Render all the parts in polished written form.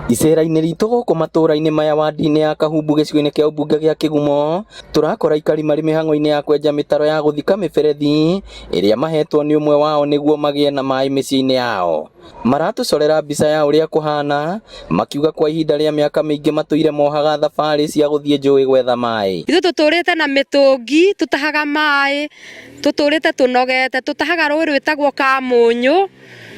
Icera-inĩ ritũ gũkũ matũra-inĩ maya wadi-inĩ ya Kahumbu gĩcigo-inĩ kĩa ũmbunge gĩa Kĩgumo, tũrakora aikari marĩ mĩhang'o-inĩ ya kwenja mĩtaro ya gũthika mĩberethi ĩrĩa mahetwo nĩ ũmwe wao nĩguo magĩe na maĩ mĩciĩ-inĩ yao. Maratũcorera mbica ya ũrĩa kũhana, makiuga kwa ihinda rĩa mĩaka mĩingĩ matũire mohaga thabarĩ cia gũthiĩ njũĩ gwetha maĩ. Ithuĩ tũtũrĩte na mĩtũngi tũtahaga maĩ, tũtũrĩte tũnogete, tũtahaga rũĩ rwĩtagwo Kamũnyũ,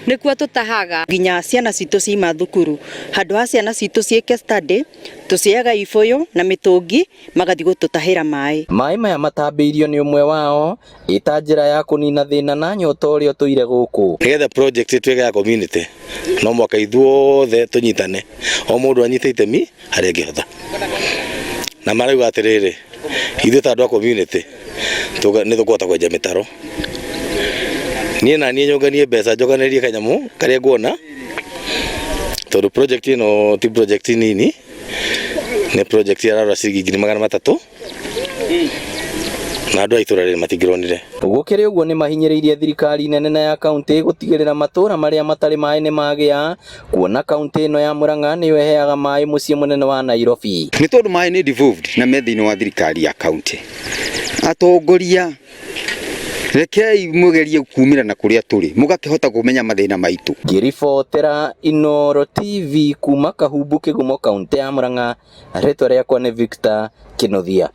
nĩkuo tũtahaga. Nginya ciana citũ ciima thukuru, handũ ha ciana citũ ciĩke study, tũcioyaga ibũyũ na mĩtũngi magathiĩ gũtũtahĩra maĩ. Maĩ maya matambĩirio nĩ ũmwe wao ĩta njĩra ya kũnina thĩna na nyota ũrĩa ũtũire gũkũ. Nĩgetha project ĩtuĩke ya community no mwaka ithuothe tũnyitane, o mũndũ anyite itemi harĩa angĩhota. Na marauga atĩrĩrĩ, ithuĩ ta andũ a community nĩ tũkũhota kwenja mĩtaro. Niĩ na niĩ nyũnganie mbeca njokanĩrĩrie kanyamũ karĩa nguona, tondũ project ĩno ti project nini, nĩ project ĩrarora ciringi 300,000 na andũ a itũra rĩrĩ matingĩronire. Gũkĩrĩ ũguo nĩ mahinyĩrĩirie thirikari nene na ya kaunti gũtigĩrĩra matũra marĩa matarĩ maĩ nĩ magĩa, kuona kaunti ĩno ya Murang'a nĩyo ĩheaga maĩ mũciĩ mũnene wa Nairobi. Nĩ tondũ maĩ nĩ devolved na me thĩinĩ wa thirikari ya kaunti. Atongoria, rekei mũgerie kumĩra na kũrĩa tũrĩ, mũgakĩhota kũmenya mathĩna maitũ. Ngĩribotera Inooro TV kuma Kahumbu Kĩgumo kaunti ya Murang'a, rĩtwa rĩakwa nĩ Victor Kĩnuthia.